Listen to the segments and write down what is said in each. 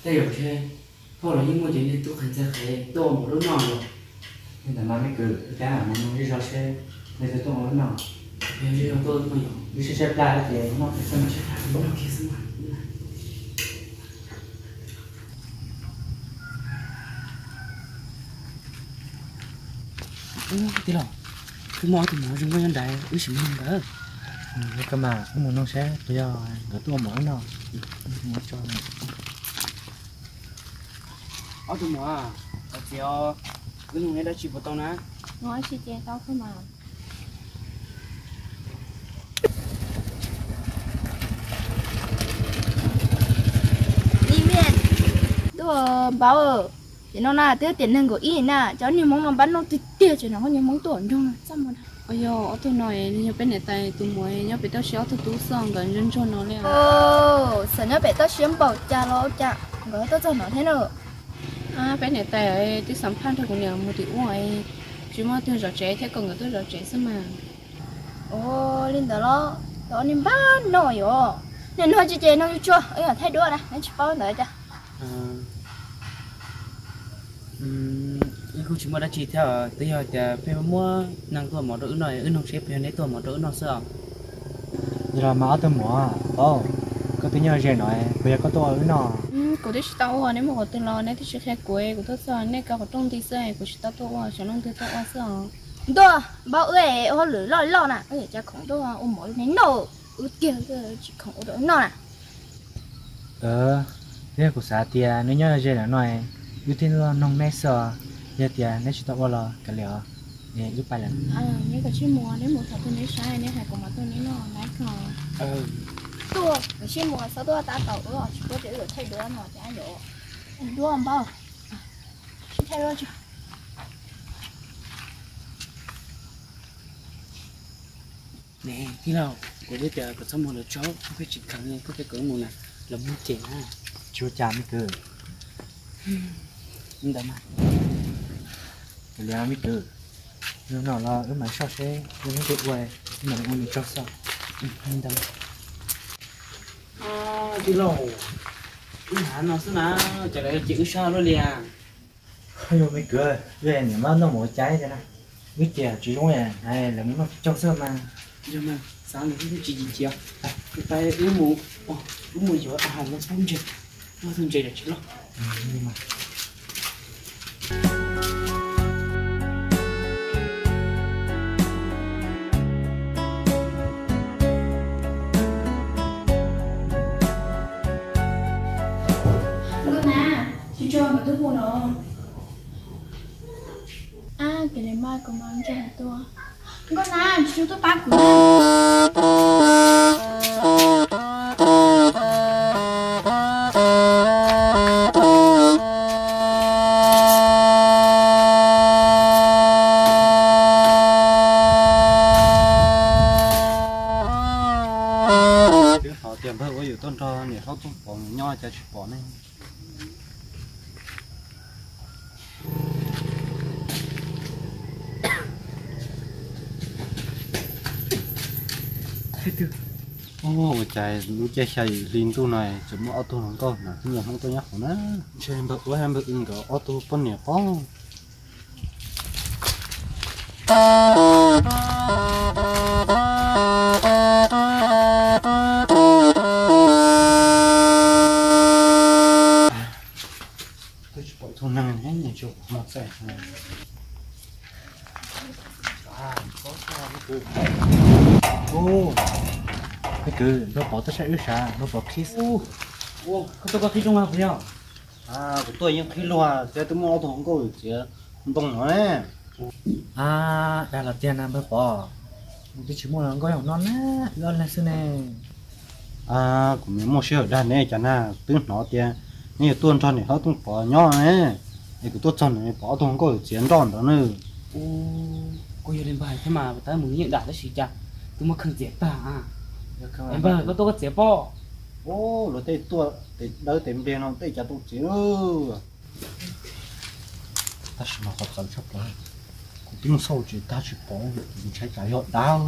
Tej zaum seb, phauj los yeej muaj cov niag tub qhev ntxhais qhev tuaj ua mov lub noj los. Li ntawd mas me kwv, kuv cab mus nug zej zog seb nws twb tuaj ua lub noj. Yog zej zog tuaj no yog, wb sib tshaib plab ces noj kiag xwb mas, sib tshaib plab noj kiag xwb mas. Tij laug, twb muaj ob tug mov zoo nkauj nyob nrad, wb sim mus nug nkawd. Koj mas, wb mus nug seb puas yog nkawd tuaj ua mov wb noj. Ob tug mov, koj txiv, wb nug neb dab tsi puas tau na? Nug dab tsi ces tau kawg mas. Ib miaj, tuaj npawg, tiam no na twb tiam nees nkaum ib na, cov niag hmoob no npab noj tiag tiag, tseem hnov koj niag hmoob tuaj nroog txaj muag. Yog ob tug no nws yog peb niam tais tus muam nyob pem toj siab ob tug tub xwb, nkawd ntsuag ntsuag no li. Xyov nyob pem toj siab npaum cas los cas, nkawd tuaj txog no thiab na. Peb niam tais twb xam phaj nrog kuv niam mus tim ub, tsis muaj leej twg zov tsev thiab, kom nkawd tuaj zov tsev xwb mas. Ua li ntawd los, cov niag npab noj yom, niag no tsis ces no tsuag, wb yuav thaij duab na, neb tsis paub ntawd cas. Wb kuj tsis muaj dab tsi thiab, twb yog tias peb muab neeg tuaj mov rau wb noj, wb nug seb puas yog neb tuaj mov rau wb noj xwb os. Yog los mas ob tug muam, paub, koj twb nyob ze no, puas yog koj tuaj ua wb noj? Kuv twb tsis tau ua, neb muaj qhov twg los neb twb tsis qhia kuv, kuv tuaj txog nej kaw qhov rooj nti xwb, kuv tsis tau tuaj ua, xyov leej twg tuaj ua xwb os. Ntuj, npawg, wb ua hauj lwm loj loj na, wb yuav cas khoom tuaj ua mov rau neb noj, wb kiag tsis khoom ua rau wb noj na. Twb yog kuv xav tias neb nyob ze lawm no, wb thiaj li noog neb xwb os. Yog tias neb tsis tau ua los kav liam os, es wb pais lawm. Neb kav tsij mus, neb mus thaum twg neb saib neb hais kuv mam tuaj neb noj na. Tuaj, kav tsij mus, txhob tuaj tab tom wb os, tsis paub tias wb yuav thaij duab no cas yuav. Duab npawg, sib thaij duab tso. Ne tij laug, kuv twb tias kom txhob mus lawm tso, koj pheej tsis kheev li, koj pheej kom wb mus na, los mus ces na. Tsis ua cas me kwv. Ntawd mas, kav liam me kwv, hnub no los wb mam soj seb wb muab tej ua, wb mam ua nws tsaug xwb. Ntawd. Tij laug, wb hnav no xwb na, cas lawv cia wb sab luaj li as? Yog me kwv, wb niam mab noj mov ua cas thiab na, wb ces tsis zoo, hnav lawv mus noj tsaug xwb mas. Yog mas, xav li wb tsis tsis cia, pais wb mus, wb mus yuav a ha los pub ntses, muaj tug ntses lawm tsis loj. Nkauj Nab, tsis tso nkawd twb hu no. Ab, kev li mas kuv mam ntsia tuaj. Nkauj Nab, tsis tso tuaj pab kuv. Twb hais tias npawg ua yus tuaj nrog niam hlob Tooj Pov nyob cas tsis pom ne. Ua cas lub caij xya yim hli ntuj no tseem muaj ob tug hluas nkauj hnav khub nyias Hmoob tuaj nyob hauv na. Ntshe npawg ua npawg w nkawd ob tug poj niam pob. Twb tsis pom ib tug neeg ne, tsis pom mos txaij. Kwv, npawg Pov tuaj saib wb sav, npawg Pov qhib. Koj tuaj koj qhib rooj puas yog? Kuv tuaj yeej qhib luag thiab, twb muaj ob tug hluas nkauj txiav ntoo no ne. Dag los tiag na npawg Pov, twb tsis muaj hluas nkauj hauv no na, wb ob leeg xwb ne. Kuv mas muaj sij hawm dag neb cas na, twb hnov tias neb yuav tuaj nrog niam hlob Tooj Pov nyob ne, es kuv tuaj txog no pom ob tug hluas nkauj txiav nroj ntawd na. Kuj yog li npawg thiab mas, tab mus yeej dag tab sis cas twb muab kheej txiav tag. Npawg, koj tuaj koj txiav pob. Luag tej tuaj tes dawb tes npliag no tej cas tuaj txiav. Tab sis mas qhov txawv tshaj plaws, kuv twb mus xauj tsev tag tsis pom, kuv ntshai tsam yog dab.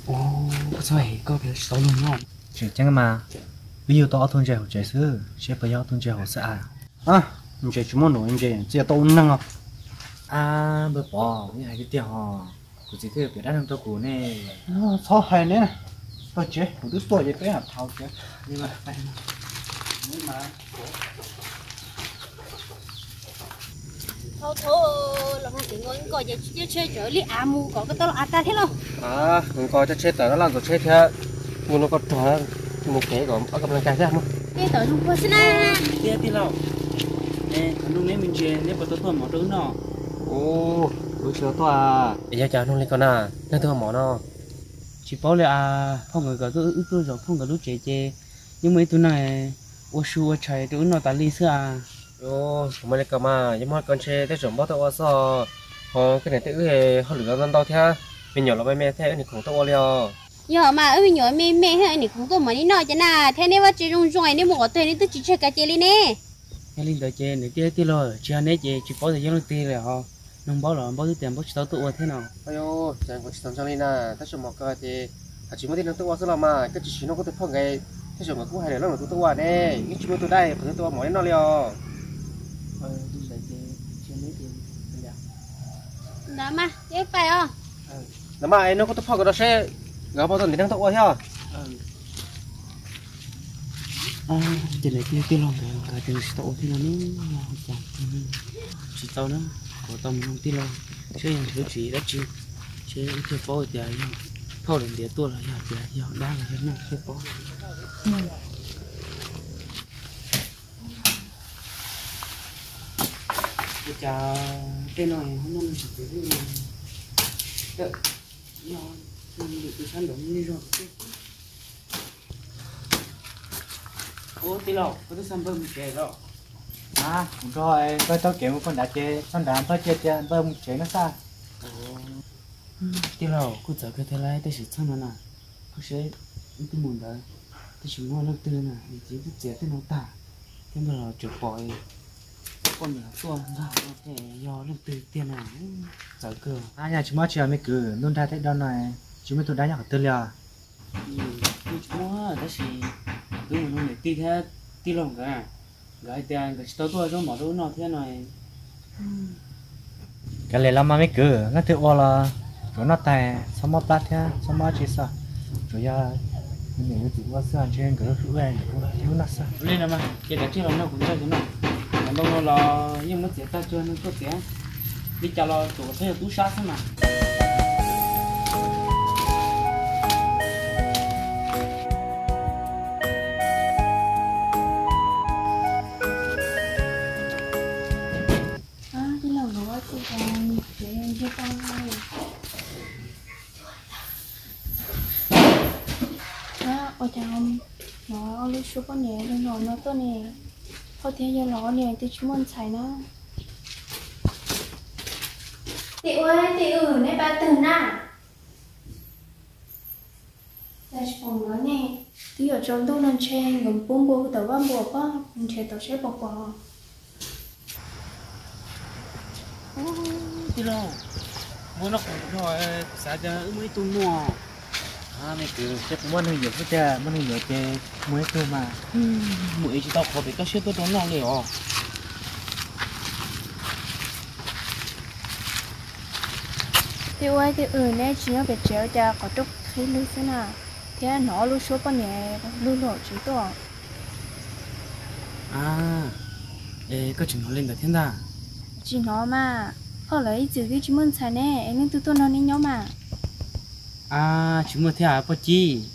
Koj txhob hais koj tsis tau luag nyob. Tseem ceeb mas, wb yug tau ob tug ntses hauv tsev xwb, seb puas yog ob tug ntses hauv xwb as. Ntses tsis muaj num ntses txiv tau ua neeg os. Npawg Pov, nej hais tiag tiag hos, kuv txiv twb piav dab neeg rau kuv ne. Txhob hais ne, koj tsev kuv twb tuaj ces peb mam thau tsev. Thau thau los no ces nko nko ces tsis tsheb tsev li av mus kom koj tau los av tag thiab lauj. Nko coj tsheb tawm no laj ntxuav tsheb thiab, mus no koj rog mus kev kom ob ka plas kais thiab mus. Tej tawm zoo puag xwb na. Tiag tij laug, thaum neb me ntsis neb puas tau tuaj mov rau wb noj? Ua, wb tsis tau tuaj. Yog cas nug li ko na, leej twg ua mov no? Tsis paub li as, phauj nkawd kom tuaj wb tuaj zaum phauj nkawd lub tsev ces yeej muaj ib tug neeg ua su ua tshais rau wb noj tas li xwb as. Kuv mas li ko mas, yog muaj ko ntshe tej zaum npaub tuaj ua xwb. Ho koj niam tej wb hauj lwm ntau ntau thiab, me nyuam los me me thiab wb nim khoom tuaj ua li os. Yog mas wb me nyuam me me thiab wb nim khoom tuaj mov li noj ces na, thiab neb vaj tsev zoo zoo es neb mus qhov twg neb twb tsis tseg kav ces li ne. Yog li ntawd ces nws tiag tij laug, tsis yog neb ces tsis paub tias yog leej twg li os. Neeg npaub los npaub twb tias npaub tsis tau tuaj ua thiab no. Ces kuv tsis tau ntseeg li na, tab sis mas koj ces hais tsis muaj tib neeg tuaj ua xwb los mas, koj tsis sim nug koj tus phauj nkawd, tej zaum nkawd kuj hais lawm leej lwm tus tuaj ua ne, yeej tsis muaj tus dab qhov twg tuaj ua mov li noj li os. Ntawd mas, es nug koj tus phauj nkawd no seb nkawd puas tau ntim neeg tuaj ua thiab. Ces nws tiag tij laug nkawd, nkawd ces tsis tau ua thiab no ne, cas tsis tau na, kuv tau mus nug tij laug seb yog lub tswv yim dab tsi, seb wb thiaj paub tias yog phauj lawv ntiav tuaj los yog tias yog dab los yog neeg thiaj paub. Ua cas tej no ho muaj neeg tsis txawv li, yog tus sab nraud nej zog. Ub, tij laug, koj twb xa npawg mus tsev los? Kuv nrog npawg taug kev mus puag nrad ces txog nrad npawg cia tias npawg mus tsev no xwb. Tij laug, kuj txawv kawg thiab lauj, tej sim txheej no na, koj seb wb twb mus ntawd, tab sis muaj leej twg na, nws txiv twb txiav tej no tag, thiab npawg los tseem pom poj niam tuaj ntag, yog leej twg tiag na, txawv kawg. Yog tsis muaj tsi os me kwv, ntuj nrag tej do no tsis muaj tus dab nyob qhov twg li os. Kuj tsis muaj, tab sis kuv mus nug niam tij thiab tij laug nkawd, nkawd hais tias nkawd tsis tau tuaj zaub mov rau wb noj thiab no. Kav liam los mas me kwv, leej twg ua los tsuav noj tag, txhob mob plab thiab txhob mob dab tsi xwb, tsuas yog me niam me txiv ua xwb, ntshe nkawd hlub hlub nkawd ua thiab wb noj xwb. Ua li no mas, ces kav tsij los nrog kuv nrog kuv noj, cov ntoo no los yeej muab txiav tag cuag neeg tuaj txiav, li cas los tsuas kom txhob yog tub sab xwb mas. Tij laug, nkawd ua cas tsev ntseg tau li? Ua cas hnov lub suab poj niam lug hlo no tuaj ne? Phauj thiab yawg los ua li twb tsis muaj ntxhais na. Tej ua tej w, neb pab twg na? Cas tsis pom nkawd ne? Twb yuav tsaus ntuj no ntshe nkawd pub npua hu tawm vaj npua pob, nrhiav tau seb puas pom. Tij laug, muaj noj qos nrog, kuv xav tias wb muaj ib tug muaj. Me kwv, seb puas muaj neeg yuav xwb tiag, muaj neeg yuav ces muaj ib tug mas. Mus ev tsis tau qhov pem toj siab tuaj rau noj li os. Tej ua tej w, neb tsis nyob pem tsev ua cas qhov rooj qhib lug xwb na, thiab hnov lub suab poj niam lug hlo tsev tuaj. Es koj tsis hnov li ntawd thiab ntag? Tsis hnov mas, phauj lawv ib txwm twb tsis muaj ntxhais ne, es leej twg tuaj nrog neb nyob mas? Ab, tsis muaj thiab poj Cib.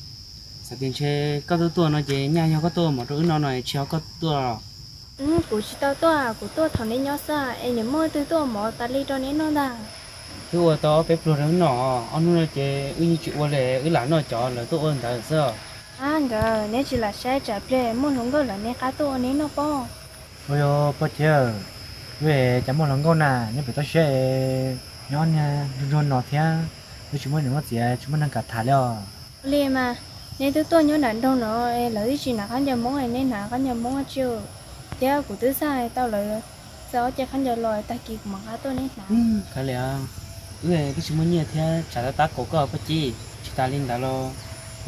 Xav tias ntshe koj tuaj tuaj no ces nyaj yog koj tuaj ua mov rau wb noj no tsis yog koj tuaj. Kuv tsis tau tuaj, kuv tuaj thaum neb nyob xwb, es nws muaj leej twg tuaj ua mov tas li rau neb noj ntag? Twb ua tau ob peb pluag rau wb noj, ob hnub no ces wb yeej tsis ua li, wb lam noj cov lawv tuaj ua ntawd xwb. Ab nkawd, neb tsis lam saib tsam pliag muaj hluas nkauj lawv neb qab tuaj ua neb noj pob. Ua yog poj Cib, wb cas muaj hluas nkauj na, nyob pem toj siab, nyob niag nruag nruag no thiab, wb tsis muaj niam muaj txiv tsis muaj neeg kam tham li os. Ua li mas, neb twb tuaj nyob nram nroog no, lawv twb tsis hnav khaub ncaws Hmoob, neb hnav khaub ncaws Hmoob ua tsi? Thiab kuv twb xa tau lawv txog ob ce khaub ncaws los, tag kis kuv mam nqa tuaj neb hnav. Kav liam, wb twb tsis muaj nyiaj thiab tshav tab tab kaum koj poj Cib, tsis tas li ntawd los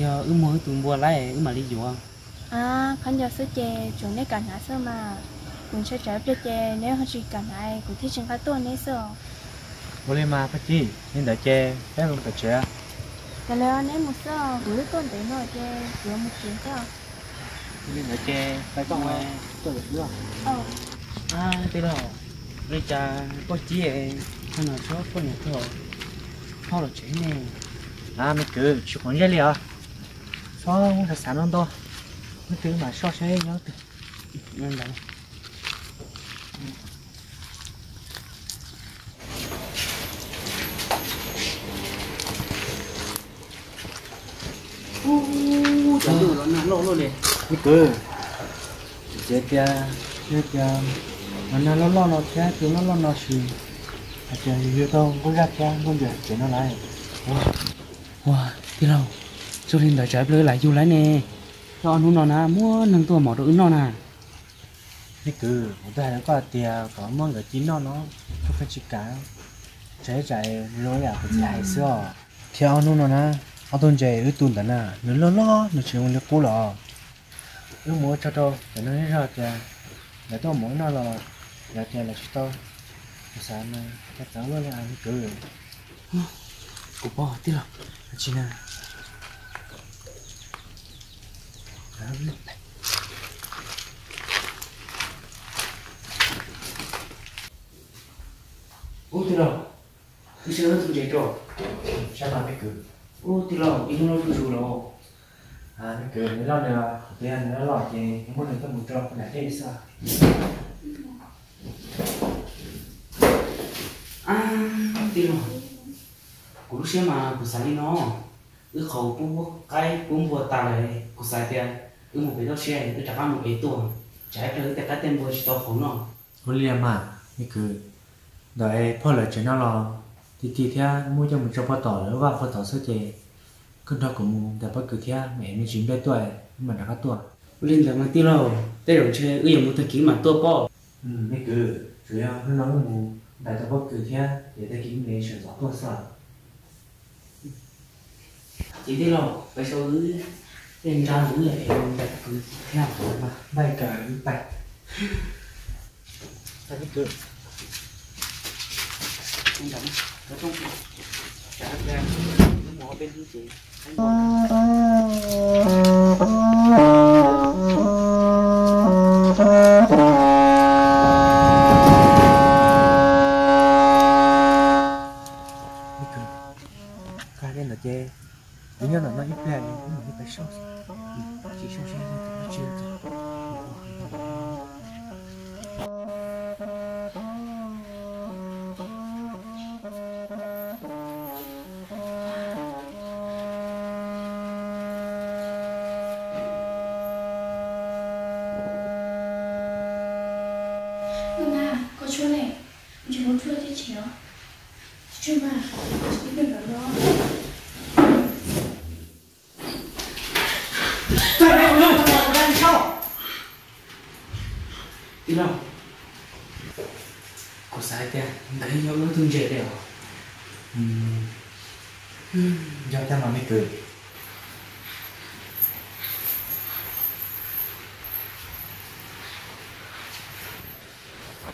yog wb muag wb tus npua laib wb mam li yuav. Khaub ncaws xwb ces tsuas neb kam hnav xwb mas. Kuv ntshai tsam ib pliag ces neb ho tsis kam hnav kuv thiaj tsis nqa tuaj neb xwb os. Ua li mas Paj Ci, li ntawd ces peb mus tom tsev. Yog li neb mus xwb, kuv twb tuaj ntev no ces kuv yuav mus tsev xwb. Li ntawd ces peb tuaj. Tij laug, li cas Paj Ci no tsob poj niam tuag, ho los tsev ne? Me kwv, tsis quav ntsej li os, txhob xav xav no ntau, hnub twg mam soj seb nyob twg. Ub, cov ntuj los nag loj luaj li. Me kwv, tsis txiav tias, yog tias los nag loj loj no thiab tus loj loj no sis, hais tias yus yuav tau nkauj zaj thiab nkauj ntseg tsev no lawm. Ua, tij laug, txog li ntawd tsam ib pliag wb lam yug lawm ne. Ob hnub no na muaj neeg tuaj mov rau wb noj na. Me kwv, kuv twb hais rau koj tias kom muab nkawd ci noj no, koj pheej tsis kam. Tsam ib tsam zoo yam kuv txiv hais xwb os. Thiab ob hnub no na, ob tug ntses wb tu ntawd na, nws loj loj nws tsis zoo li qub los. Wb mus ua tsaug rau cov neeg zej zog tias lawv tuaj mov wb noj los, yog tias lawv tsis tau, kuv xav mas cas txawv luaj li me kwv. Kuv paub tij laug, tsis na. Ub tij laug, wb saib wb tus ntses rau. Saib mas me kwv. Ub tij laug, ib hnub no zuj zus los. Me kwv, nws loj nws, kuv twb yog nws loj loj ces kuv muab nws coj mus tso puag nram dej xwb. Tij laug, kuv lub siab mas kuv xav li no, wb qhov pub qaib pub npua tas lawm, kuv xav tias wb mus pem toj siab wb rov qab mus ev tuaj, tsam ib pliag wb tej qaib tej npua tsis tau qhauv noj. Ua li mas me kwv, ntawm phauj lawv tsev no los ti ti thiab, muab coj mus tso pov tom lawv lub vaj pov tom xwb ces koj nrog kuv mus ntawm pob kws thiab mus ev me ntsis nplej tuaj, wb mam rov qab tuaj. Ua li ntawd mas tij laug, tej zaum ntshe wb yuav mus tag kis mam tuaj pob. Me kwv, tsuas yog hnub no wb mus ntais tau pob kws thiab ces tag kis wb mam sawv ntxov tuaj xwb. Ces tij laug, peb sau wb tej nra ntawd wb ev mus ntais pob kws thiab. Npaj kawg wb pais. Kag li ntawd ces wb nyob ntawm no ib pliag wb mam li pais soj, tsis soj seb leej twg nyob tsis. Koj na, koj tshuab ne, ntshe muab tshuab tib tsis os. Tshuab mas, ib pliag ntawd los. Tij laug, kuv xav tias ntawd yog wb tus ntses li os. Yog thiab mas me kwv.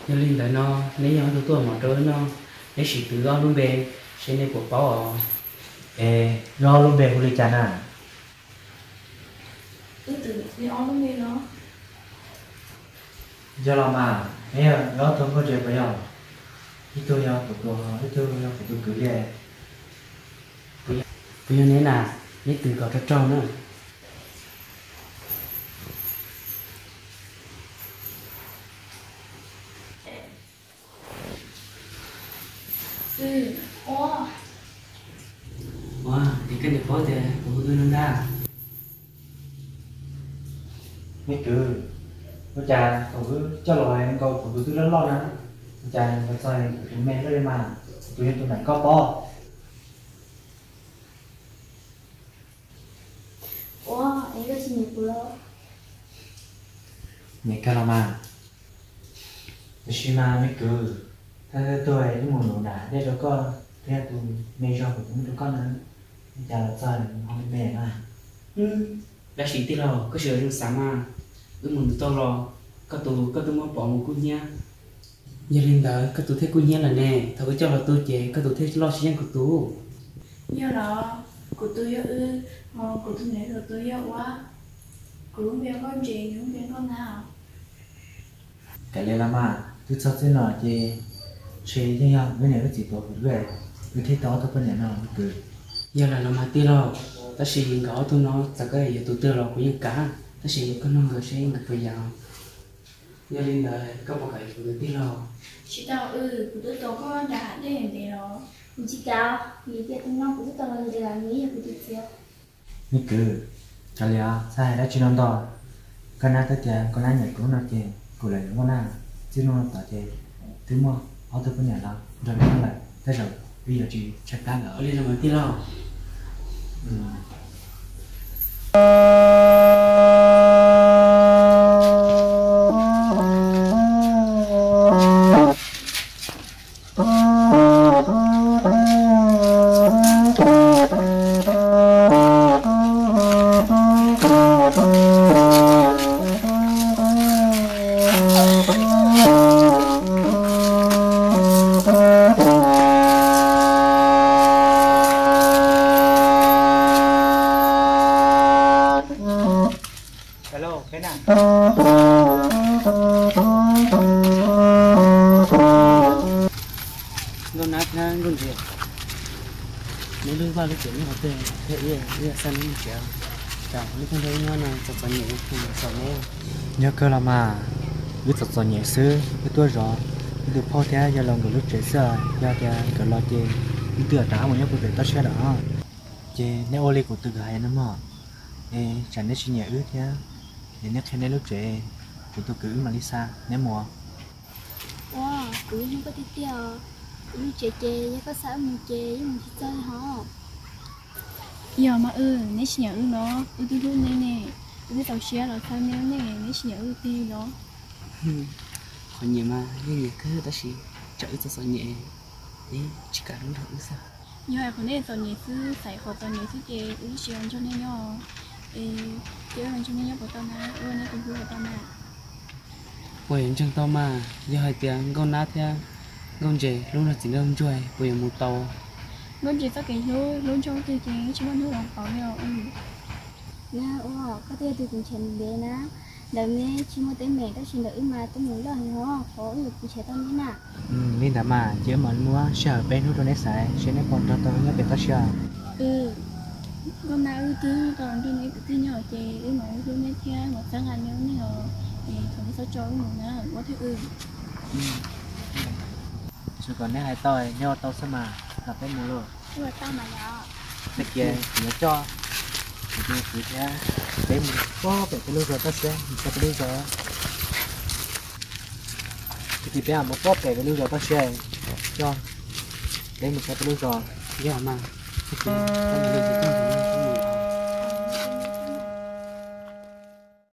Yog li ntawd no, neb yog tus tuaj mov rau wb noj, neb sim twv ob lub npe seb neb puas paub os. Es neb ob lub npe hu li cas na? Wb twv neb ob lub npe los? Yog los mas, neb yog ob tug nkauj ntses puas yog? Ib tug yog kuv tus, ib tug yog kuv tus kwv li. Puas yog neb na? Neb twv kom raug raug na. Ua, es koj niam paub tias kuv hu twg no ntag? Me kwv, ua cas thaum wb coj los nkaus kuv tus twb loj loj na, ua cas los txog kuv tus me loj li mas, kuv tus yog tus nram koj pob. Ua, es koj tsis nyiam kuv los? Nyiam kawg los mas. Tab sis mas me kwv, thawj thawj tug wb mus nuv nram dej rau koj thiab tus me zog kuv tus muaj rau koj na, ua cas los txog ho me me na. Dab tsi tij laug, koj tsis zoo xav mas, wb mus nuv tau los. Koj tus koj twb muab pov mus kub hnyiab. Yog li ntawd koj tus thiaj kub hnyiab lawm ne, thaum koj coj los tu ces koj tus thiaj loj tsis yeej kuv tus. Yog los, kuv tus yog wb, ho kuv tus niam tus tus yog ua, kuv lub npe Nkauj Ntses, nws lub npe Nkauj Nab. Kav liam los mas, twb txog txij no ces ntshe yeej yog wb niam wb txiv tuav kuv, wb thiaj tau ob tug poj niam no me kwv. Yog lawm los mas tij laug, tab sis nkawd ob tug no txawm koj yuav tus twg los kuv yeej kam, tab sis koj nug nkawd seb nkawd puas yam. Yog li ntawd koj puas kam yuav kuv tus tij laug? Tsis tau, kuv twb tuav koj nram hav dej ntev los. Kuv tsis kam, vim tias tus no kuv twb tau los ntev lawm, nws yog kuv tus txiv. Me kwv, kav liam, txhob hais dab tsi no ntau. Nkauj Nab twb tias Nkauj Nab nyiam kuv no ces kuv lam yuav Nkauj Nab. Txij hnub no tod ces twb muaj ob tug poj niam los nrog wb nyob lawm, tej zaum wb yuav tsis tshaib plab lawm. Ua li los mas tij laug. Nkauj Nab thiab Nkauj Ntses, neb lub vaj lub tsev nyob qhov twg thiab ib yam xav neb mus tsev, cas neb tuaj nrog wb nyob no txom txom nyem, txom neb. Yog kawg los mas, wb txom txom nyem xwb, wb tuaj zov wb tus phauj thiab yawg laus nkawd lub tsev xwb, yog tias nkawd los ces wb twb rov qab mus nyob puag pem toj siab lawm. Ces neb ua li kuv tus kwv hais no mog, es tsam neb tsis nyiam wb thiab, es neb qhia neb lub tsev, kuv tus kwv wb mam li xa neb mus. Ua, kuv yeej hlub koj tiag tiag os. Kuv lub tsev ces yog koj xa wb mus ces yeej mus tsis txog li hos. Yog mas, neb tsis nyiam wb los wb twb hlub neb ne, wb twb txaus siab los xa neb ne, neb tsis nyiam wb tiag los? Qhov nyiam mas yeej nyiam kawg tab sis tsam wb txom txom nyem, neb tsis kam hlub nrog wb xwb. Yog hais qhov neb txom nyem xwb, xaiv qhov txom nyem xwb ces wb tsis los nrog neb nyob. Es cia wb los nrog neb nyob puas tau na, wb ua neb tus hlub puas tau na? Puas yuav ntseeg tau mas, yog hais tias Nkauj Nab thiab Nkauj Ntses hlub nrog txiv nrog ntsuag puas yuav mus tau? Nkauj Ntses txoj kev hlub, hlub nrog leej twg ces tsis muaj hnub los pauv li os. Nab ua, koj twb yog tus kuv nrhiav ntev na, ntawm neb tsis muaj teeb meem tab sis ntawm wb mas teeb meem loj heev os, qhov wb yuav kuv nrhiav tau neb na. Li ntawd mas ces wb mam muab sij hawm peb hnub rau neb xaiv seb neb puas nrog tau nyob pem toj siab. Nkauj Nab, wb twb tau nrog neb kwv tij nyob ces wb mam li hlub neb thiab mam txhawb nqa neb ua neej os, es thov neb txhob tso wb mus na, ua thiab wb. Tsuas kom neb hais tau, neb ua tau xwb mas, los peb mus lauj. Tag kis kuv yuav coj kuv tus kwv thiab peb mus pob pem peb lub zos toj siab, mus txog peb lub zos. Tag kis peb mus pob pem peb lub zos toj siab, coj peb mus txog peb lub zos. Yog mas, tag kis peb mus